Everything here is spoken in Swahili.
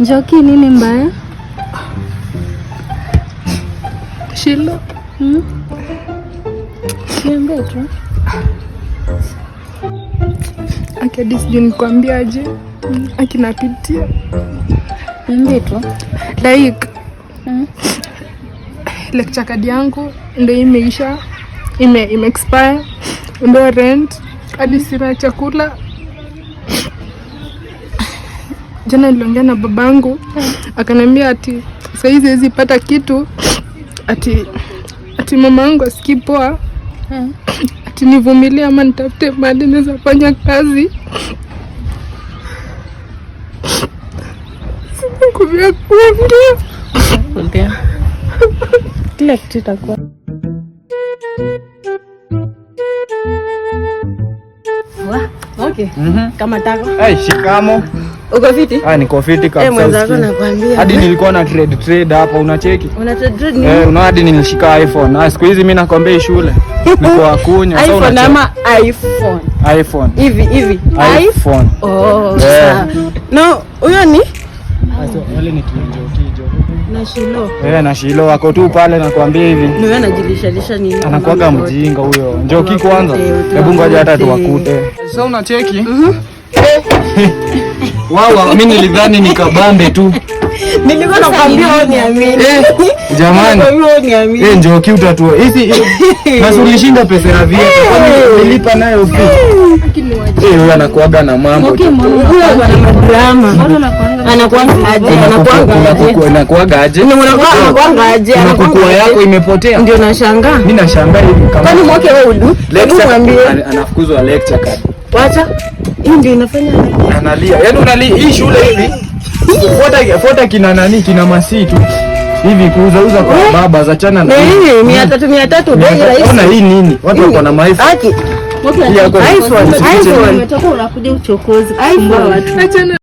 Njoki, nini mbaya? Shilo. Niambie tu. Aki hadi sijui nikwambiaje. Aki napitia. Niambie tu. Like lecture card yangu ndio imeisha, ime expire, ndio rent, hadi sina chakula. Jana niliongea na babangu akaniambia ati saizi hawezi pata kitu, ati mama yangu asikii poa, ati nivumilie ama nitafute mahali naweza fanya kazi. Sina nguvu ya kuongea. Ongea. Kila kitu itakuwa. Okay. Kama tako. Hey, shikamo. Uko fiti? Ah, niko fiti kabisa. Eh, mwenzako usikii. nakwambia. Hadi nilikuwa na trade trade hapa unacheki. Una trade nini? Eh, una hadi nilishika iPhone. Ah, siku hizi mimi nakwambia hii shule. Niko wakunywa. Sasa iPhone unacheki. ama iPhone? iPhone. Hivi hivi. iPhone. Oh, Eh. sawa. No, huyo ni Sasa wale ni kinjo kijo. na Shilo. Eh, na Shilo wako tu pale nakwambia hivi. Ni wewe anajilishalisha nini? Anakuwaga mjinga huyo. Njoki kwanza. Hebu ngoja hata tuwakute. Sasa unacheki? Wawa, mimi nilidhani ni kabambe tu. Nilikuwa nakwambia wewe niamini. Eh, jamani. Nakwambia wewe niamini. Eh, Njoki utatua. Hizi na si ulishinda pesa ya viatu. Kwani nilipa nayo fee? Eh, huyu anakuaga na mambo. Njoki, tu. mbona Huyo ana madrama. mbona unakuanga Anakuanga aje? Anakuanga Kuna aje? kuku inakuaga aje? Ni unakuanga aje? Kuna Anakuanga kukua aje? yako imepotea. Ndio nashangaa. Mimi nashangaa hivi kama Kwani mwake wewe udu? Hebu lecture mwambie. anafukuzwa lecture card. Wacha. Hii ndio inafanya Analia. Yaani unalia hii shule hivi. Fuata fuata kina nani kina Masi tu. Hivi kuuza uza kwa baba za chana na Na hii 300 300 bei rahisi. Ona hii nini? Watu wako na maifa. Haki. Mwoki, Hii yako iPhone, usifiche iPhone. umetoka unakuja uchokozi kusumbua watu. Achana.